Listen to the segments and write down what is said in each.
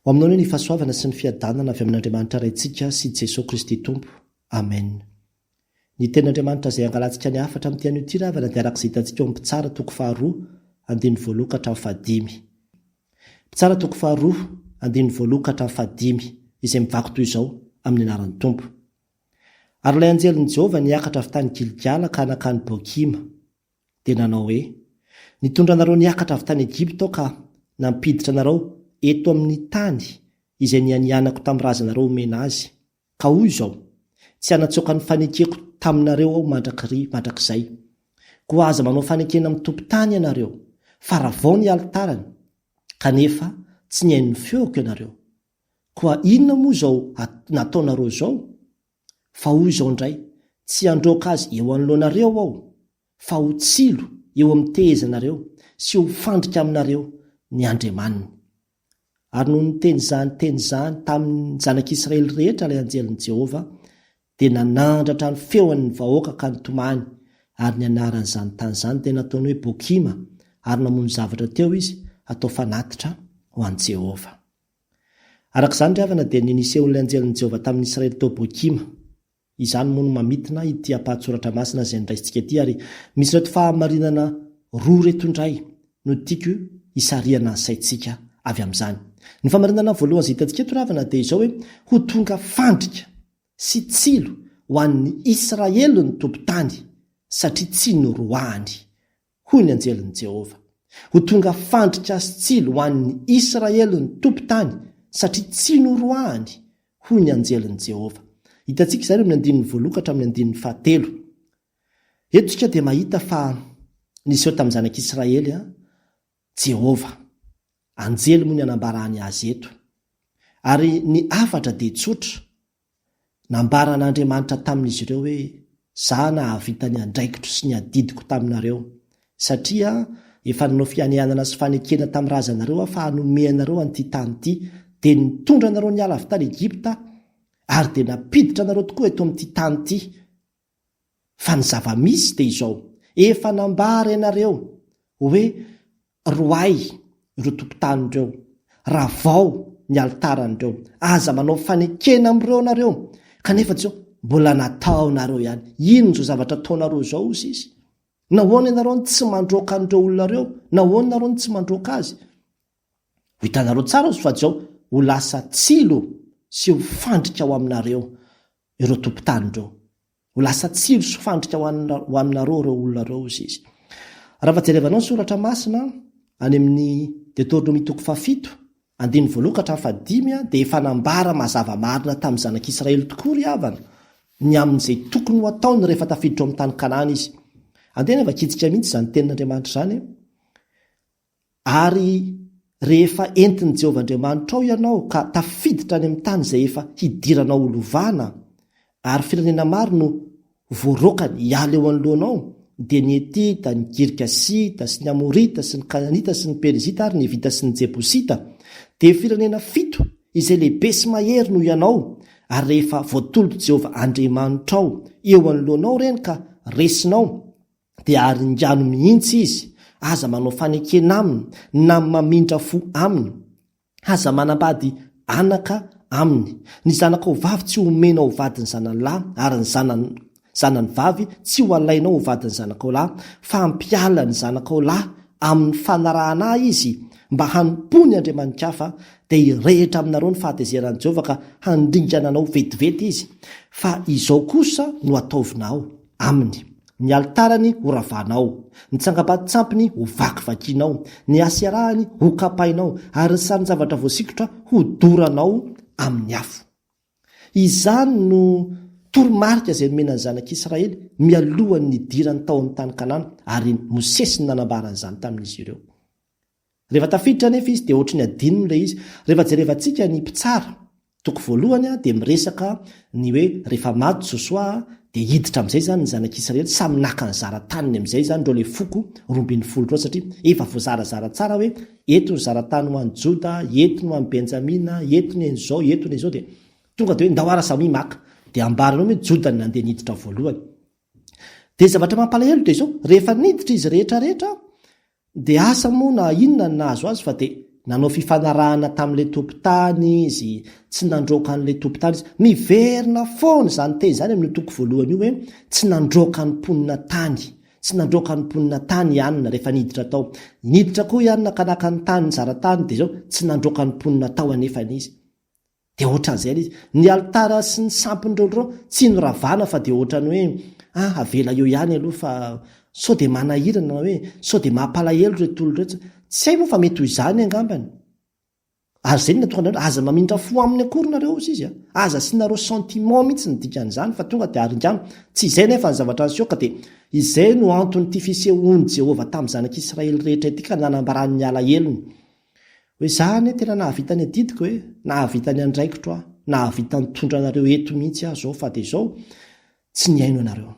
Ho aminao anie ny fahasoavana sy ny fiadanana avy amin'Andriamanitra Raintsika sy Jesoa Kristy Tompo. Amen. Ny Tenin'Andriamanitra izay angalantsika ny hafatra amin'ity anio ity ry havana dia araka izay hitantsika ao amin'ny Mpitsara toko faharoa andininy voaloha ka hatramin'ny fahadimy. Mpitsara toko faharoa andininy voaloha ka hatramin'ny fahadimy izay mivaky toy izao amin'ny anaran'ny Tompo. Ary ilay anjelin'i Jehovah niakatra avy tany Gilgala ka nankany Bokima. Dia nanao hoe, Nitondra anareo niakatra avy tany Egypta Aho ka nampiditra anareo eto amin'ny tany izay nianianako tamin'ny razanareo homena azy. Ka hoy izao, Tsy hanatsoaka ny fanekeko taminareo Aho mandrakizay. Koa aza manao fanekena amin'ny tompon-tany ianareo, fa ravao ny alitarany, kanefa tsy nihaino ny feoko ianareo. Koa inona moa izao nataonareo izao? Fa hoy izao indray, Tsy handroaka azy eo anoloanareo Aho, fa ho tsilo eo amin'ny tehezanareo sy ho fandrika aminareo ny andriamaniny. Ary nony niteny izany teny izany tamin'ny zanak'Israely rehetra ilay anjelin'i Jehovah, dia nanandratra ny feony ny vahoaka ka nitomany, ary ny anaran'izany tany izany dia nataony hoe Bokima, ary namono zavatra teo izy hatao fanatitra ho an'i Jehovah. Araka izany ry havana dia ny nisehoan'ilay anjelin'i Jehovah tamin'ny Israely tao Bokima. Izany moa no mamintina ity ampahan-tsoratra masina izay noraisintsika ity ary misy ireto fahamarinana roa ireto indray no tiako hisarihana ny saintsika avy amin'izany. Ny fahamarinana voalohany izay hitantsika eto ry havana dia izao hoe ho tonga fandrika sy tsilo ho an'ny Israely ny tompon-tany satria tsy noroahany Hoy ny anjelin'i Jehovah, Ho tonga fandrika sy tsilo ho an'ny Israely ny tompon-tany, satria tsy noroahany, hoy ny anjelin'i Jehovah. Hitantsika izany eo amin'ny andininy voalohany ka hatramin'ny andininy fahatelo. Eto isika dia mahita fa niseho tamin'ny zanak'Israely Jehovah. Anjely moa ny anambarany azy eto. Ary ny hafatra dia tsotra, Nambaran'Andriamanitra tamin'izy ireo hoe, Izaho nahavita ny andraikitro sy ny adidiko taminareo, satria efa nanao fianianana sy fanekena tamin'ny razanareo Aho fa hanome anareo an'ity tany ity, dia nitondra anareo niala avy tany Egypta Aho, ary dia nampiditra anareo tokoa eto amin'ity tany ity. Fa ny zava-misy dia izao, efa nambara ianareo hoe roahy ireo tompon-tany ireo, ravao ny alitaran'ireo, aza manao fanekena amin'ireo nareo, kanefa tsy mbola nataonareo ihany. Inona izao zavatra ataonareo izao hozy izy? Nahoana ianareo no tsy mandroaka an'ireo olona ireo? Nahoana ianareo no tsy mandroaka azy? Ho hitanareo tsara hozy fa izao ho lasa tsilo sy ho fandrika ho aminareo ireo tompon-tany ireo. Ho lasa tsilo sy fandrika ho aminareo ireo olona ireo, hozy izy. Raha fa jerevanao ny soratra masina, any amin'ny Deoteronomia toko fahafito, andininy voalohany ka hatramin'ny fahadimy, dia efa nambara mazava marina tamin'ny zanak'Israely tokoa ry havana, ny amin'izay tokony ho ataony rehefa tafiditra ao amin'ny tany Kanana izy. Andeha anie vakintsika mihitsy izany tenin'Andriamanitra izany. Ary rehefa entin'i Jehovah Andriamanitrao ianao ka tafiditra any amin'ny tany izay efa hidiranao ho lovana, ary firenena maro no voaroakany hiala eo anoloanao, dia ny Hetita, ny Girgasita, sy ny Amorita, sy ny Kananita, sy ny Perizita, ary ny Hevita sy ny Jebosita, dia firenena fito izay lehibe sy mahery noho ianao, ary rehefa voatolotr'i Jehovah Andriamanitrao eo anoloanao ireny ka resinao, dia aringano mihitsy izy, aza manao fanekena aminy na mamindra fo aminy, aza manambady anaka aminy. Ny zanakao vavy tsy homenao ho vadin'ny zanany lahy, ary ny zanany zanany vavy tsy ho alainao ho vadin'ny zanakao lahy, fa hampiala ny zanakao lahy amin'ny fanarahana ahy izy, mba hanompoany andriamani-kafa, dia hirehitra aminareo ny fahatezeran'i Jehovah ka handringana anao vetivety izy. Fa izao kosa no ataovinao aminy. Ny alitarany horavanao, ny tsangambato-tsampiny hovakivakianao, ny hasiarahany hokapainao, ary ny sarin-javatra voasikotra hodoranao amin'ny afo. Izany no toromarika izay nomena ny zanak'Israely mialohan'ny nidirany tao amin'ny tany Kanana, ary Mosesy no nanambara an'izany tamin'izy ireo. Rehefa tafiditra anefa izy dia ohatry ny adinony ilay izy. Rehefa jerevantsika ny Mpitsara, toko voalohany, dia miresaka ny hoe rehefa maty Josoa dia hiditra amin'izay izany ny zanak'Israely, samy naka ny zara-taniny amin'izay izany ireo ilay foko 12 ireo satria efa voazarazara tsara hoe eto ny zara-tany ho an'i Joda, eto ny ho an'i Benjamina, eto ny an'izao, eto ny an'izao dia tonga dia hoe ndao ara samia maka. Dia ambarany hoe Joda no nandeha niditra voalohany. Dia zavatra mampalahelo dia izao, rehefa niditra izy rehetra rehetra, Dia asa moa na inona no nahazo azy fa dia Nanao fifanarahana tamin'ilay tompon-tany izy, tsy nandroaka an'ilay tompon-tany izy. Miverina foana izany teny izany amin'io toko voalohany io hoe tsy nandroaka ny mponina tany. Tsy nandroaka ny mponina tany i Anna rehefa niditra tao. Niditra koa i Anna ka naka ny tany, nizara tany, dia izao, tsy nandroaka ny mponina tao anefa izy. Dia ohatran'izay ilay izy. Ny alitara sy ny sampin'ireo ireo tsy noravana fa dia ohatran'ny hoe ah avela eo ihany aloha fa sao dia manahirana na hoe sao dia mampalahelo ireto olona ireto. Tsy hay moa fa mety ho izany angambany. Ary izay no nahatonga anareo, aza mamindra fo aminy akory nareo hozy izy a. Aza asianareo sentiment mihitsy ny dikan'izany fa tonga dia aringano. Tsy izay nefa ny zavatra niseho ka dia izay no anton'ity fisehoan'i Jehovah tamin'ny zanak'Israely rehetra ity ka nanambarany ny alahelony. Hoe za anie tena nahavita ny adidiko e, nahavita ny andraikitro aho, nahavita nitondra anareo eto mihitsy aho zao fa dia zao, tsy nihaino anareo,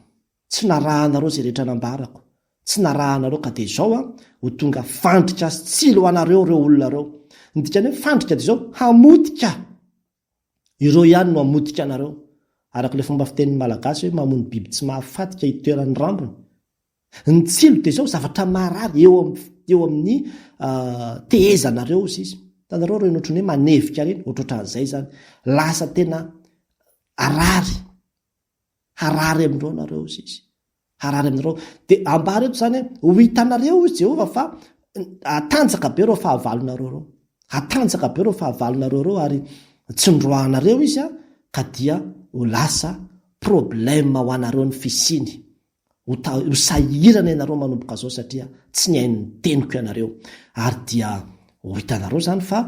tsy narahanareo izay rehetra nambarako, tsy narahanareo ka dia zao an, ho tonga fandrika sy tsilo ho anareo ireo olona ireo. Ny dikan'ny hoe fandrika dia zao, hamotika! Ireo ihany no hamotika anareo. Araka ilay fomba fitenin'ny Malagasy hoe mamono biby tsy mahafatika itoeran'ny rambony. Ny tsilo dia izao, zavatra maharary eo amin'ny eo amin'ny tehezanareo hozy izy. Hitanareo ireny ohatran'ny hoe manevika ireny, ohatrohatran'izay izany. Lasa tena harary, harary amin'ireo nareo hozy izy. Harary aminareo. Dia ambara eto izany hoe ho hitanareo hozy Jehovah fa hatanjaka be ireo fahavalonareo ireo. Hatanjaka be ireo fahavalonareo ireo ary tsy noroahanareo izy ka dia ho lasa problème ho anareo ny fisiany. Ho ho sahirana ianareo manomboka izao satria tsy nihaino ny teniko ianareo. Ary dia ho hitanareo izany fa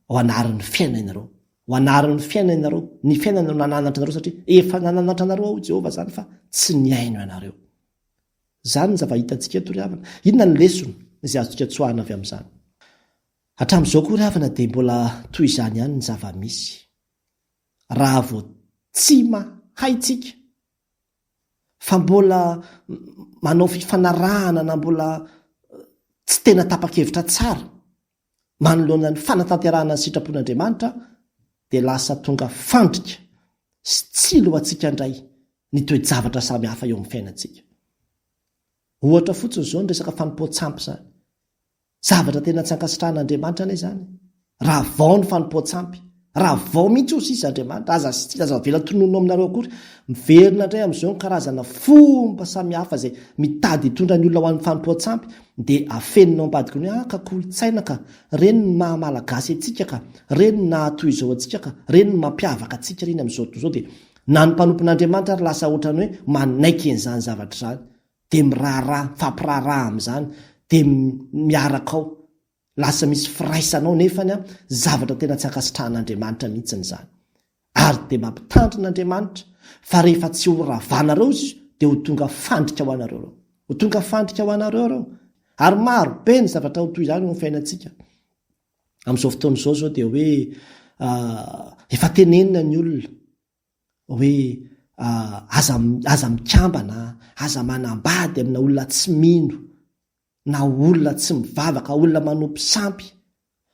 ho anarin'ny fiainana ianareo. Ho anarin'ny fiainana ianareo. Ny fiainana no nananatra anareo satria efa nananatra anareo aho Jehovah izany fa tsy nihaino ianareo. Izany ny zava-hitantsika eto ry havana. Inona ny lesona izay azontsika tsoahina avy amin'izany? Hatramin'izao koa ry havana dia mbola toy izany ihany ny zava-misy. Raha vao tsy mahay tsika fa mbola manao fifanarahana na mbola tsy tena tapa-kevitra tsara manoloana ny fanatanterahana ny sitrapon'Andriamanitra dia lasa tonga fandrika sy tsilo ho antsika indray ny toe-javatra samy hafa eo amin'ny fiainantsika. Ohatra fotsiny izao ny resaka fanompoan-tsampy izany. Zavatra tena tsy ankasitrahan'Andriamanitra anie izany e. Ravao ny fanompoan-tsampy. Ravao mihitsy hoy sisa Andriamanitra. Aza aza avela tononina aminareo akory. Miverina indray amin'izao ny karazana fomba samihafa izay mitady hitondra ny olona ho an'ny fanompoan-tsampy dia afenina ao ambadiky ny hoe ah ka kolontsaina ka, ireny ny maha malagasy antsika ka, ireny ny naha toy izao antsika ka, ireny ny mampiavaka antsika ireny amin'izao tontolo izao dia na ny mpanompon'Andriamanitra ary lasa ohatran'ny hoe manaiky an'izany zavatra izany. dia miraharaha, mifampiraharaha amin'izany, dia miaraka ao. Lasa misy firaisana ao nefany an, zavatra tena tsy ankasitrahan'Andriamanitra mihitsiny izany. Ary dia mampitandrina Andriamanitra fa rehefa tsy ho ravanareo izy dia ho tonga fandrika ho anareo ireo. Ho tonga fandrika ho anareo ireo. Ary maro be ny zavatra ho toy izany eo amin'ny fiainantsika. Amin'izao fotoana izao izao dia hoe efa tenenina ny olona hoe aza aza mikambana, aza manambady amina olona tsy mino na olona tsy mivavaka, olona manompo sampy,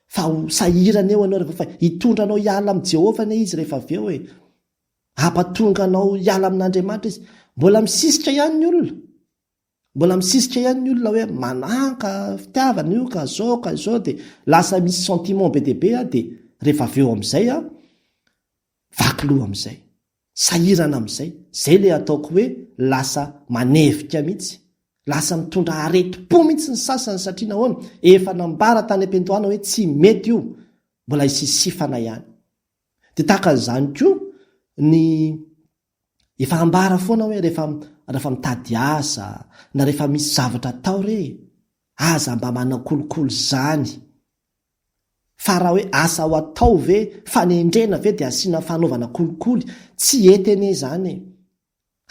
fa ho sahirana eo ianao rehefa fa hitondra anao hiala amin'i Jehovah anie izy rehefa avy eo e. Hampatonga anao hiala amin'Andriamanitra izy. Mbola misisika ihany ny olona. Mbola misisika ihany ny olona hoe mananka fitiavana io ka zao ka izao dia lasa misy sentiment be dia be dia rehefa avy eo amin'izay an, Vaky loha amin'izay. Sahirana amin'izay. Izay ilay ataoko hoe lasa manevika mihitsy. Lasa mitondra aretim-po mihitsy ny sasany satria nahoana? Efa nambara tany am-piandohana hoe tsy mety io. Mbola isisifana ihany. Dia tahaka an'izany koa ny efa ambara foana hoe rehefa rehefa mitady asa na rehefa misy zavatra atao re, aza mba manakolokolo izany. Fa raha hoe asa ho atao ve, fanendrena ve dia asiana fanaovana kolikoly? Tsy hety anie izany e!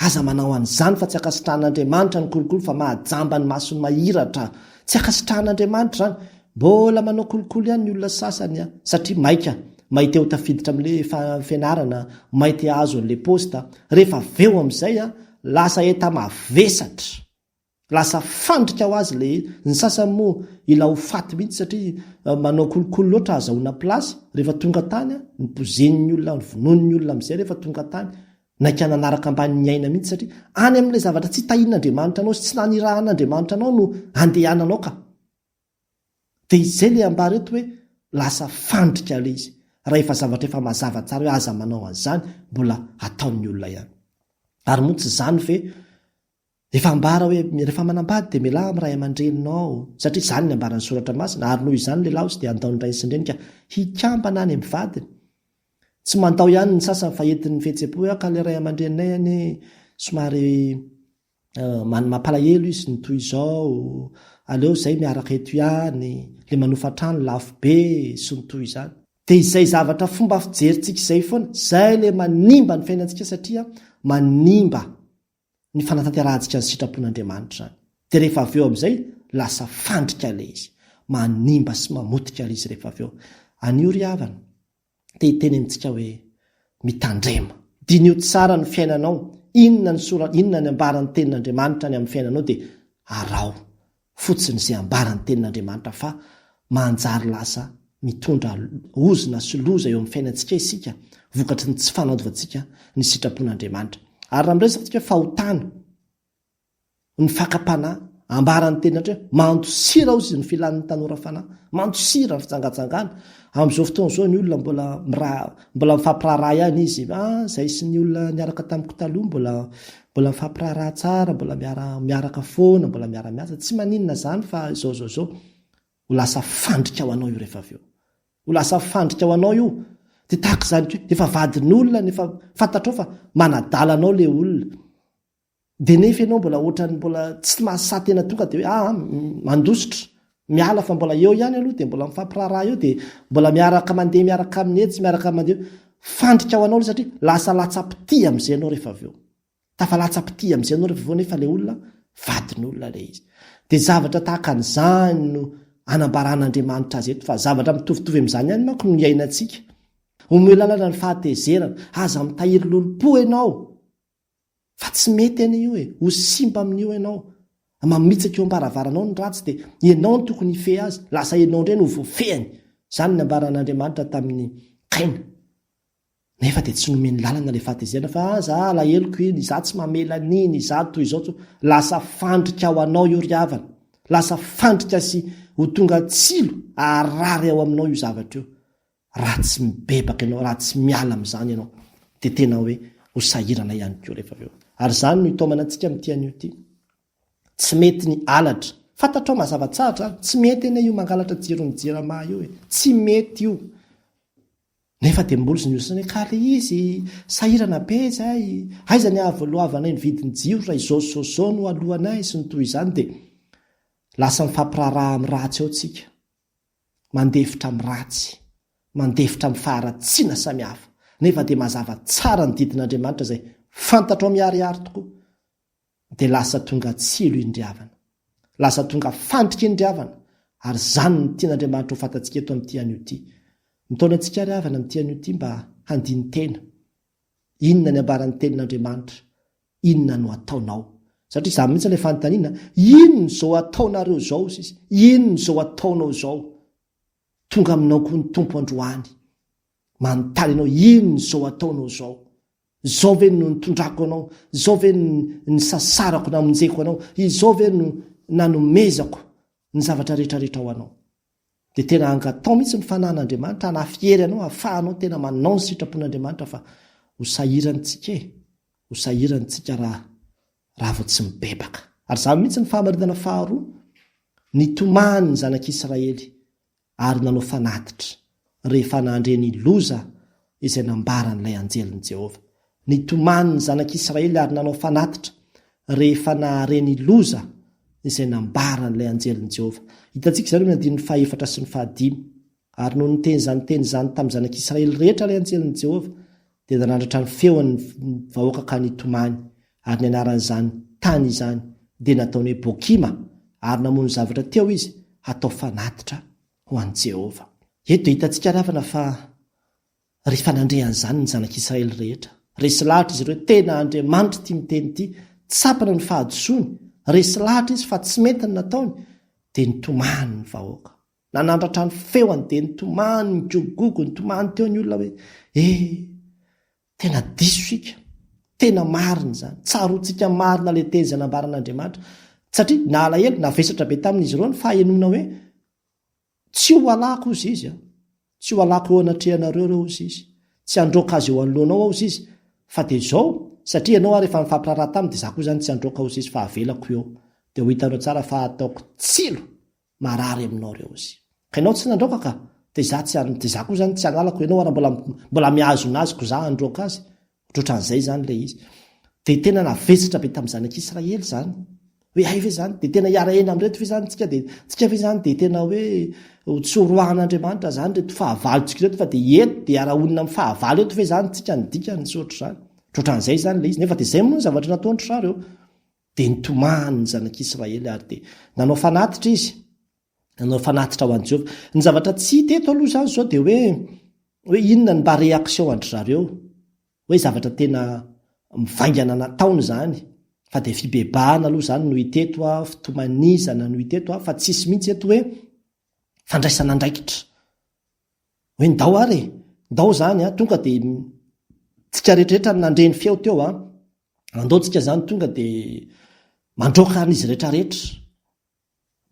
Aza manao an'izany fa tsy ankasitrahan'Andriamanitra ny kolikoly fa mahajamba ny masony mahiratra. Tsy ankasitrahan'Andriamanitra izany. Mbola manao kolikoly ihany ny olona sasany an! Satria maika, may te ho tafiditra amin'ilay fianarana, may te hahazo an'ilay poste. Rehefa avy eo amin'izay an, lasa enta-mavesatra. Lasa fandrika ho azy ilay izy. Ny sasany moa ila ho faty mihitsy satria manao kolikoly loatra ahazahoana place. Rehefa tonga tany, nopoizinin'ny olona, novonoin'ny olona amin'izay rehefa tonga tany. Naika nanaraka ambanin'ny aina mihitsy satria any amin'ilay zavatra tsy tahian'Andriamanitra anao sy tsy nanirahan'Andriamanitra anao no andehananao ka. Dia izay ilay ambara eto hoe. Lasa fandrika ilay izy. Raha efa zavatra efa mazava tsara hoe aza manao an'izany, mbola ataon'ny olona ihany. Ary moa tsy izany ve? Efa ambara hoe rehefa manambady dia mialà amin'ny ray aman-dreninao, satria izany ny ambaran'ny Soratra Masina, ary noho izany ny lehilahy hozy dia handao ny rainy sy ny reniny ka hikambana any amin'ny vadiny. Tsy mandao ihany ny sasany fa entin'ny fihetseham-po hoe ka ilay ray aman-dreninay anie somary mampalahelo izy ny toy izao, aleo izay miaraka eto ihany, ilay manofa trano lafo be sy ny toy izany. Dia izay zavatra fomba fijerintsika izay foana, izay ilay manimba ny fiainantsika satria manimba ny fanatanterahantsika ny sitrapon'Andriamanitra izany. Dia rehefa avy eo amin'izay, lasa fandrika ilay izy. Manimba sy mamotika ilay izy rehefa avy eo. Anio ry havana, te hiteny amintsika hoe, mitandrema. Diniho tsara ny fiainanao, inona ny sora, inona ny ambaran'ny tenin'Andriamanitra any amin'ny fiainanao dia araho fotsiny izay ambaran'ny tenin'Andriamanitra fa manjary lasa mitondra ozona sy loza eo amin'ny fiainantsika isika vokatry ny tsy fanaovantsika ny sitrapon'Andriamanitra. Ary raha miresaka isika hoe fahotana, ny fakam-panahy, ambaran'ny tenin'Andriamanitra hoe mandosira hozy ny filan'ny tanora fanahy, mandosira ny fijangajangana. Amin'izao fotoana izao ny olona mbola mira, mbola mifampiraharaha ihany izy, ah, izay sy ny olona niaraka tamiko taloha mbola Mbola mifampiraharaha tsara, mbola miara miaraka foana, mbola miara miasa, tsy maninona zany fa izao izao izao. Ho lasa fandrika ho anao io rehefa avy eo. Ho lasa fandrika ho anao io. Dia tahaka izany koa, efa vadin'olona nefa fantatrao fa manadala anao le olona. Dia nefa ianao mbola ohatran'ny mbola tsy mahasahy tena tonga dia hoe ah mandositra, miala fa mbola eo ihany aloha dia mbola mifampiraharaha eo dia mbola miaraka mandeha miaraka aminy etsy, miaraka mandeha eo. Fandrika ho anao ilay satria lasa latsa-pitia amin'izay ianao rehefa avy eo. Tafalatsa-pitia amin'izay ianao rehefa avy eo nefa ilay olona vadin'olona ilay izy. Dia zavatra tahaka an'izany no anambaran'Andriamanitra azy eto fa zavatra mitovitovy amin'izany ihany manko no iainantsika. Omeo lalana ny fahatezerana, aza mitahiry lolompo ianao. Fa tsy mety anie io e! Ho simba amin'io ianao. Mamitsaka eo am-baravaranao ny ratsy dia ianao no tokony hifehy azy, lasa ianao indray no voafehiny. Izany no nambaran'Andriamanitra tamin'i Kaina. Nefa dia tsy nomeny lalana ilay fahatezerana fa ah, za alaheloko iny, izaho tsy mamela an'iny, izaho toy izao toy. Lasa fandrika ho anao io ry havana. Lasa fandrika sy ho tonga tsilo harary ao aminao io zavatra io. Raha tsy mibebaka ianao, raha tsy miala amin'izany ianao, dia tena hoe ho sahirana ihany koa rehefa avy eo. Ary izany no itaomana antsika amin'ity anio ity. Tsy mety ny halatra. Fantatrao mazava tsara izany. Tsy mety anie io mangalatra jiron'ny jirama io e. Tsy mety io. Nefa dia mbola izy ny olona hoe ka le izy sahirana be izay, aiza ny hahavoaloavanay ny vidin'ny jiro raha izao sy izao sy izao no alohanay sy ny toy izany dia lasa mifampiraharaha amin'ny ratsy ao tsika. mandefitra amin'ny ratsy, mandefitra amin'ny faharatsiana samihafa, nefa dia mazava tsara ny didin'Andriamanitra izay fantatrao miharihary tokoa, dia lasa tonga tsilo iny ry havana. Lasa tonga fandrika iny ry havana, ary izany no tian'Andriamanitra ho fantatsika eto amin'ity anio ity. Mitaona antsika ry havana amin'ity anio ity mba handini-tena. Inona ny ambaran'ny tenin'Andriamanitra? Inona no ataonao? Satria izany mihitsy ilay fanontaniana, inona izao ataonareo izao sisa, inona izao ataonao izao? Tonga aminao koa ny Tompo androany, manontany anao, inona izao ataonao izao? Izao ve no nitondrako anao? Izao ve no nisasarako namonjeko anao? Izao ve no nanomezako ny zavatra rehetra rehetra ho anao? Dia tena angatao mihitsy ny fanahin'Andriamanitra hanafy hery anao hahafahanao tena manao ny sitrapon'Andriamanitra fa ho sahirantsika e! Ho sahirantsika raha raha vao tsy mibebaka. Ary izany mihitsy ny fahamarinana faharoa, nitomany ny zanak'Israely ary nanao fanatitra rehefa nandre ny loza izay nambaran'ilay anjelin'i Jehovah. Nitomany ny zanak'Israely ary nanao fanatitra rehefa nahare ny loza izay nambaran'ilay anjelin'i Jehovah. Hitantsika izany amin'ny andininy fahefatra sy ny fahadimy. Ary nony niteny izany teny izany tamin'ny zanak'Israely rehetra ilay anjelin'i Jehovah, dia nanandratra ny feony ny vahoaka ka nitomany, ary ny anaran'izany tany izany dia nataony hoe Bokima, ary namono zavatra teo izy hatao fanatitra ho an'i Jehovah. Eto dia hitantsika ry havana fa rehefa nandre an'izany ny zanak'Israely rehetra, resy lahatra izy ireo hoe tena Andriamanitra ity miteny ity, tsapany ny fahadisoany, resy lahatra izy fa tsy mety ny nataony, dia nitomany ny vahoaka. Nanandratra ny feony dia nitomany, nigogogogo, nitomany teo ny olona hoe, Eh! Tena diso isika. Tena marina izany. Tsaroantsika marina ilay teny izay nambaran'Andriamanitra. Satria nalahelo, navesatra be tamin'izy ireo ny fahenoana hoe, Tsy ho alako hozy izy an. Tsy ho alako eo anatrehanareo ireo, hozy izy. Tsy handroaka azy eo anoloanao aho, hozy izy, fa dia izao, satria ianao ary efa nifampiraharaha taminy, dia izaho koa izany tsy handroaka, hozy izy, fa havelako eo. Dia ho hitanao tsara fa hataoko tsilo marary aminao ireo, hozy. Ka ianao tsy nandroaka ka, dia izaho tsy han, dia izaho koa izany tsy hanalako, ianao ary mbola, mbola mihazona azy, koa izaho handroaka azy. Ohatrohatran'izay izany ilay izy. Dia tena navesatra be tamin'ny zanak'Israely izany. Hoe hay ve izany? Dia tena hiara-hena amin'ireto ve izany tsika? Dia tsika ve izany dia tena hoe ho tsy horoahan'Andriamanitra izany ireto fahavalontsika ireto fa dia eto dia hiara-honina amin'ny fahavalo eto ve izany tsika ny dikany sy ohatr'izany. Ohatrohatran'izay izany ilay izy. Nefa dia izay moa ny zavatra nataon-dry zareo. Dia nitomany ny zanak'Israely ary dia nanao fanatitra izy. Nanao fanatitra ho an'i Jehovah. Ny zavatra tsy hita eto aloha izany izao dia hoe hoe inona ny mba réaction an-dry zareo. Hoe zavatra tena mivaingana nataony izany. Fa dia fibebahana aloha izany no hita eto, fitomanizana no hita eto, fa tsisy mihitsy eto hoe fandraisana andraikitra. Hoe ndao ary e, ndao izany an, tonga dia tsika rehetrarehetra nandre ny feo teo an, andao tsika izany tonga dia mandroaka an'izy rehetrarehetra.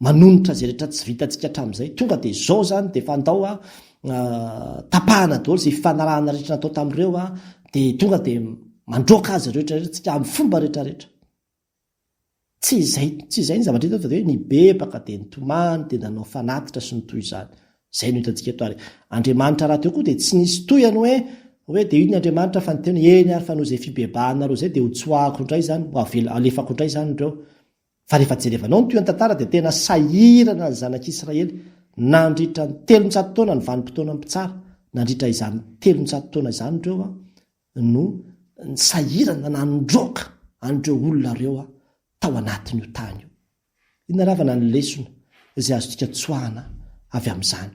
Manonitra izay rehetra tsy vitantsika hatramin'izay. Tonga dia izao izany dia efa andao a, tapahana daholo izay fifanarahana rehetra natao tamin'ireo a, dia tonga dia mandroaka azy ireo rehetra rehetra tsika amin'ny fomba rehetra rehetra. Tsy izay, tsy izay ny zavatra hita eto fa dia hoe nibebaka dia nitomany dia nanao fanatitra sy ny toy izany. Izay no hitantsika eto ary Andriamanitra rahateo koa dia tsy nisy tohiny hoe hoe dia iny Andriamanitra fa niteny hoe eny ary fa noho izay fibebahanareo izay dia hotsoahako indray izany, ho avela, alefako indray izany ireo. Fa rehefa jerevanao ny tohin'ny tantara dia tena sahirana ny zanak'Israely nandritra ny 300 taona ny vanim-potoanan'ny mpitsara, nandritra izany 300 taona izany ireo no sahirana nandroaka an'ireo olona ireo tao anatin'io tany io. Inona ravana ny lesona izay azontsika tsoahana avy amin'izany?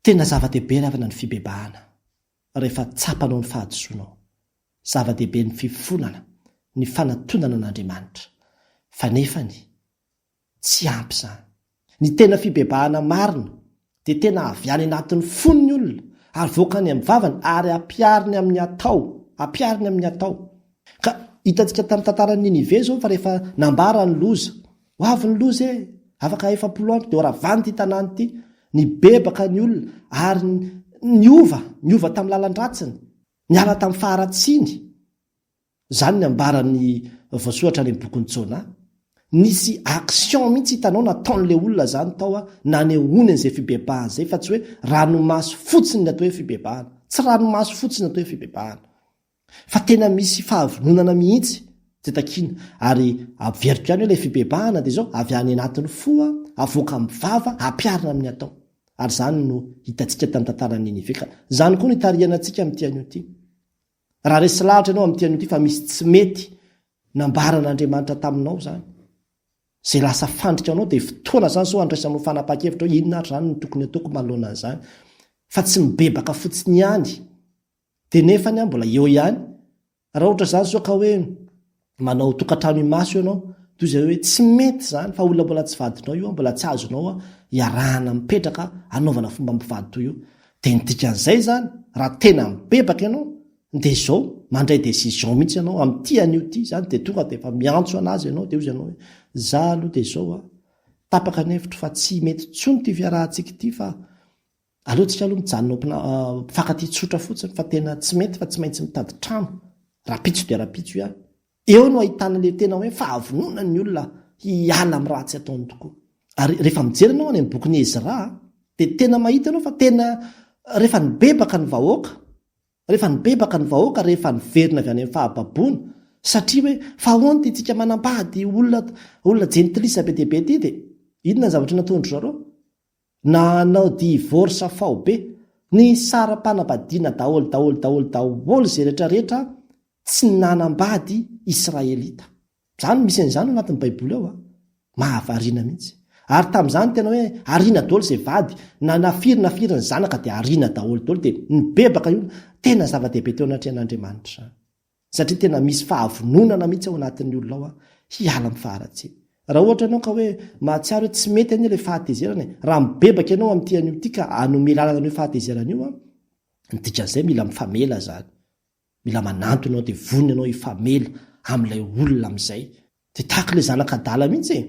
Tena zava-dehibe ravana ny fibebahana rehefa tsapanao ny fahadisoanao. Zava-dehibe ny fifonana, ny fanatonana an'Andriamanitra. Fa nefany, tsy ampy izany. Ny tena fibebahana marina dia tena avy any anatin'ny fon'ny olona, avoakany amin'ny vavany ary ampihariny amin'ny atao, ampihariny amin'ny atao. Ka hitantsika tamin'ny tantaran'i Ninive izao fa rehefa nambara ny loza, ho avy ny loza e! Afaka 40 andro dia ho ravana ity tanàna ity. Nibebaka ny olona ary niova, niova tamin'ny lalan-dratsiny. Niala tamin'ny faharatsiany. Izany ny ambaran'ny voasoratra any amin'ny bokin'i Jona. Nisy action mihitsy hitanao nataon'ilay olona izany tao nanehoany an'izay fibebahana izay fa tsy hoe ranomaso fotsiny ny atao hoe fibebahana. Tsy ranomaso fotsiny ny atao hoe fibebahana. Fa tena misy fahavononana mihitsy izay takiana. Ary averiko ihany hoe ilay fibebahana dia izao, avy any anatin'ny fo, avoaka amin'ny vava, ampiharina amin'ny atao. Ary izany no hitantsika tamin'ny tantaran'i Ninive. Ka izany koa no itarihana antsika amin'ity anio ity. Raha resy lahatra ianao amin'ity anio ity fa misy tsy mety nambaran'Andriamanitra taminao izany, izay lasa fandrika anao, dia fotoana izany izao handraisanao fanapahan-kevitra hoe inona ary izany no tokony hataoko manoloana an'izany. Fa tsy mibebaka fotsiny ihany, dia nefany an, mbola eo ihany. Raha ohatra izany zao ka hoe manao tokantrano imaso ianao, toy izay hoe tsy mety izany fa olona mbola tsy vadinao io, mbola tsy azonao iarahana mipetraka anaovana fomba mpivady toy io. Dia ny dikan'izay izany, raha tena mibebaka ianao, dia izao, mandray décision mihitsy ianao, amin'ity anio ity izany dia tonga dia efa miantso an'azy ianao, dia hoy ianao hoe, za aloha dia izao an, tapaka ny hevitro fa tsy mety intsony ity fiarahantsika ity fa Aleo tsika aloha mijanona ho mpifankatia tsotra fotsiny fa tena tsy mety fa tsy maintsy mitady trano rapitso dia rapitso ihany. Eo no ahitana ilay tena hoe fahavononan'ny olona hiala amin'ny ratsy ataony tokoa. Ary rehefa mijery ianao any amin'ny bokin'i Ezra dia tena mahita ianao fa tena rehefa nibebaka ny vahoaka, rehefa nibebaka ny vahoaka, rehefa niverina avy any amin'ny fahababoana, satria hoe fa ahoana ity tsika manambady olona olona jentilisa be dia be ity dia inona ny zavatra nataon-dry zareo? Nanao divorce faobe, nisara-panambadiana daholo daholo daholo daholo izay rehetra rehetra tsy nanambady Israelita. Izany misy an'izany ao anatin'ny baiboly ao a. Mahavariana mihitsy. Ary tamin'izany tena hoe ariana daholo izay vady, na na firy na firy ny zanaka dia ariana daholo daholo dia nibebaka io, tena zava-dehibe teo anatrehan'Andriamanitra izany. Satria tena misy fahavononana mihitsy ao anatin'ny olona ao hiala amin'ny faharatsiana. Raha ohatra ianao ka hoe mahatsiaro hoe tsy mety anie ilay fahatezerana e, raha mibebaka ianao amin'ity anio ity ka hanome lalana an'io fahatezerana io an, ny dikan'izay mila mifamela izany. Mila manantona ianao dia vonona ianao hifamela amin'ilay olona amin'izay. Dia tahaka ilay zanak'adala mihitsy e!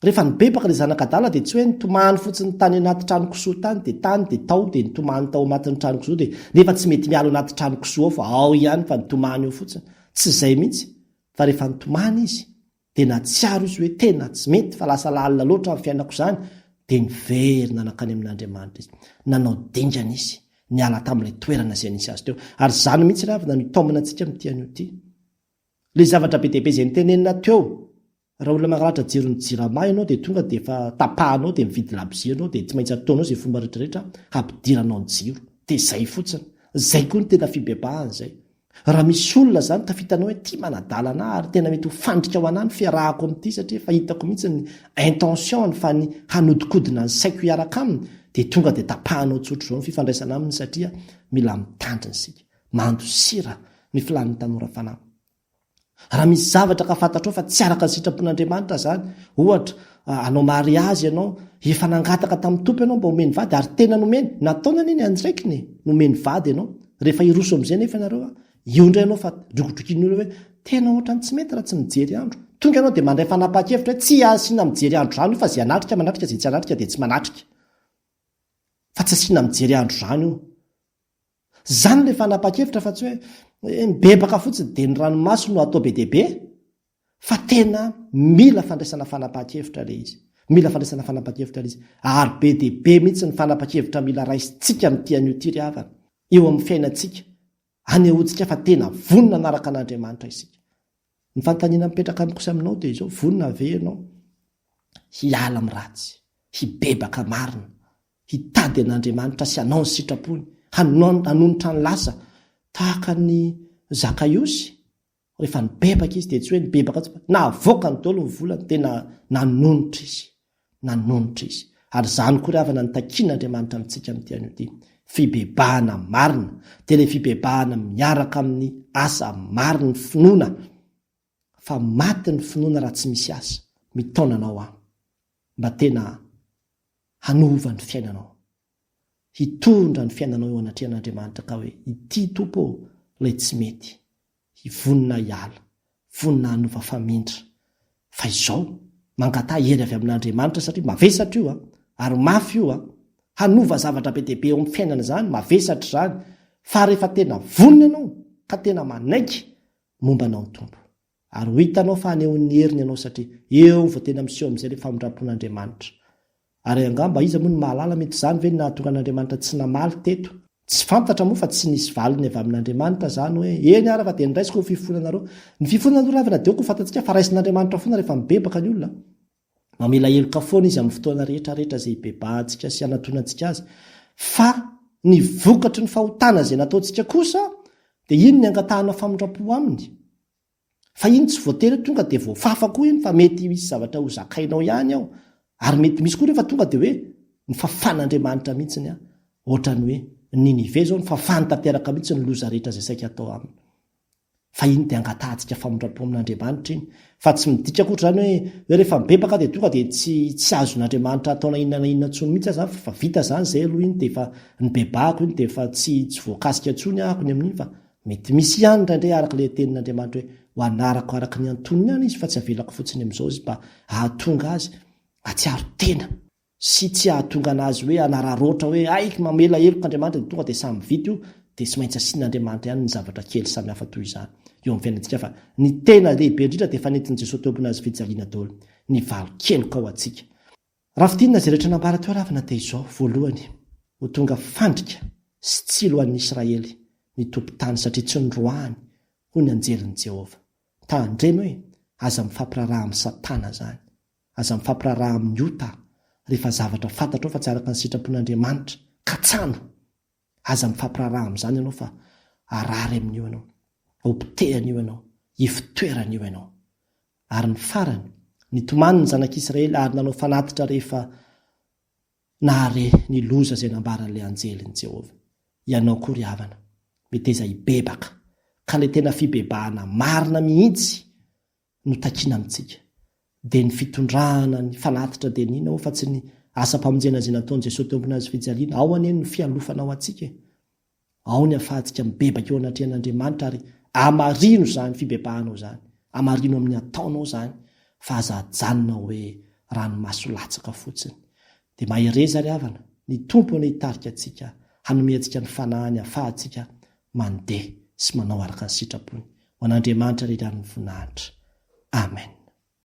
Rehefa nibebaka ilay zanak'adala dia tsy hoe nitomany fotsiny tany anaty trano kisoa tany dia tany dia tao dia nitomany tao amatin'ny trano kisoa dia nefa tsy mety miala ao anaty trano kisoa ao fa ao ihany fa nitomany eo fotsiny. Tsy izay mihitsy fa rehefa nitomany izy dia nahatsiaro izy hoe tena tsy mety fa lasa lalina loatra ny fiainako izany dia niverina nankany amin'Andriamanitra izy. Nanao dingana izy niala tamin'ilay toerana izay nisy azy teo. Ary izany mihitsy ry havana no itaomana antsika amin'ity anio ity. Ilay zavatra be dia be izay notenenina teo, raha olona mangalatra jiron'ny jirama ianao dia tonga dia efa tapahanao dia mividy labozia ianao dia tsy maintsy ataonao izay fomba rehetra rehetra hampidiranao ny jiro. Dia izay fotsiny. Izay koa no tena fibebahana izay. Raha misy olona izany tafitanao hoe ity manadala anah ary tena mety ho fandrika ho anah ny fiarahako amin'ity satria efa hitako mihitsy ny intention-ny fa ny hanodikodina ny saiko hiaraka aminy dia tonga dia tapahanao tsotra izao ny fifandraisana aminy satria mila mitandrina isika. Mandosira ny filàn'ny tanora fanahy. Raha misy zavatra ka fantatrao fa tsy araka ny sitrapon'Andriamanitra izany, ohatra, hanao mariazy ianao, efa nangataka tamin'ny Tompo ianao mba homeny vady ary tena nomeny, nataony anie ny andraikiny e, nomeny vady ianao, rehefa hiroso amin'izay nefa ianareo, eo indray ianao fa drokodrokin'ny olona hoe tena ohatran'ny tsy mety raha tsy mijery andro. Tonga ianao dia mandray fanapahan-kevitra hoe tsy asiana mijery andro izany io fa izay hanatrika manatrika, izay tsy hanatrika dia tsy manatrika. Fa tsy asiana mijery andro izany io. Zany le fanapahan-kevitra fa tsy hoe mibebaka fotsiny dia ny ranomaso no atao be dia be fa tena mila fandraisana fanapahan-kevitra le izy. Mila fandraisana fanapahan-kevitra le izy. Ary be dia be mihitsy ny fanapahan-kevitra mila raisintsika amin'ity anio ity ry havana, eo amin'ny fiainantsika, anehoantsika fa tena vonona hanaraka an'Andriamanitra isika. Ny fanontaniana mipetraka amiko sy aminao dia izao, vonona ve ianao hiala amin'ny ratsy, hibebaka marina, hitady an'Andriamanitra sy hanao ny sitrapony, hanonitra ny lasa, tahaka an'i Zakaiosy, rehefa nibebaka izy dia tsy hoe nibebaka tsy navoakany daholo ny volany, tena nanonitra izy, nanonitra izy. Ary izany koa ry havana no takian'Andriamanitra amintsika amin'ity anio ity, fibebahana marina, dia ilay fibebahana miaraka amin'ny asa marin'ny finoana, fa maty ny finoana raha tsy misy asa, mitaona anao aho mba tena hanova ny fiainanao, hitondra ny fiainanao eo anatrehan'Andriamanitra ka hoe ity Tompo ô ilay tsy mety, hivonona hiala, vonona hanova famindra. Fa izao, mangataha hery avy amin'Andriamanitra satria mavesatra io an, ary mafy io an, hanova zavatra be dia be eo amin'ny fiainana izany, mavesatra izany, fa rehefa tena vonona ianao ka tena manaiky momba anao ny Tompo. Ary ho hitanao fa haneho ny heriny ianao satria eo vao tena miseho amin'izay ilay famindram-pon'Andriamanitra. Ary angamba iza moa no mahalala mety izany ve no nahatonga an'Andriamanitra tsy namaly teto? Tsy fantatra moa fa tsy nisy valiny avy amin'Andriamanitra izany hoe eny ara fa dia noraisiko ny fifonanareo. Ny fifonana aloha ravina dia aoka ho fantatsika fa raisin'Andriamanitra foana rehefa mibebaka ny olona. Mamela heloka foana izy amin'ny fotoana rehetra rehetra izay hibebahantsika sy hanatonantsika azy. Fa ny vokatry ny fahotana izay nataontsika kosa dia iny ny angatahana famindram-po aminy. Fa iny tsy voatery hoe tonga dia voafafa koa iny fa mety misy zavatra ho zakainao ihany ao. Ary mety misy koa rehefa tonga dia hoe nofafan'Andriamanitra mihitsy an. Ohatran'ny hoe Ninive izao nofafany tanteraka mihitsy ny loza rehetra izay saika hatao aminy. Fa iny dia angatahantsika famindram-po amin'Andriamanitra iny. Fa tsy midika akory izany hoe hoe rehefa mibebaka dia tonga dia tsy tsy azon'Andriamanitra atao na inona na inona intsony mihitsy aza fa vita izany izay aloha iny dia efa nibebahako iny dia efa tsy tsy voakasika intsony ahako ny amin'iny fa mety misy ihany indraindray araka ilay tenin'Andriamanitra hoe ho anarako araka ny antonony ihany izy fa tsy avelako fotsiny amin'izao izy mba hahatonga azy hahatsiaro tena sy tsy hahatonga anazy hoe hanararaotra hoe hay mamela heloka Andriamanitra dia tonga dia samy vita io dia tsy maintsy asian'Andriamanitra ihany ny zavatra kely samihafa toy izany eo amin'ny fiainantsika fa ny tena lehibe indrindra dia efa nentin'i Jesoa teo ambony hazofijaliana daholo ny valin-keloka ho antsika. Raha fintinina izay rehetra nambara teo ravina dia izao, voalohany, ho tonga fandrika sy tsilo ho an'ny Israely ny tompon-tany satria tsy noroahany hoy ny anjelin'i Jehovah. Tandremo e, aza mifampiraharaha amin'i Satana izany. Aza mifampiraharaha amin'ny ota rehefa zavatra fantatrao fa tsy araka ny sitrapon'Andriamanitra. Katsano! Aza mifampiraharaha amin'izany ianao fa harary amin'io ianao, hopotehana io ianao, hifotoerana io ianao. Ary ny farany, nitomany ny zanak'Israely ary nanao fanatitra rehefa nahare ny loza izay nambaran'ilay anjelin'i Jehovah. Ianao koa ry havana, meteza hibebaka, ka ilay tena fibebahana marina mihitsy no takiana amintsika dia ny fitondrana ny fanatitra dia ny inona moa fa tsy ny asam-pamonjena izay nataon'i Jesoa teo ambony hazo fijaliana. Ao anie no fialofana ho antsika e. Ao ny ahafahantsika mibebaka eo anatrehan'Andriamanitra ary amarino izany fibebahanao izany. Amarino amin'ny ataonao izany fa aza ajanona hoe. ranomaso latsaka fotsiny. Dia mahereza ry havana, ny Tompo anie hitarika antsika, hanome antsika ny Fanahiny hahafahantsika mandeha sy manao araka ny sitrapony. Ho an'Andriamanitra irery ihany ny voninahitra. Amen.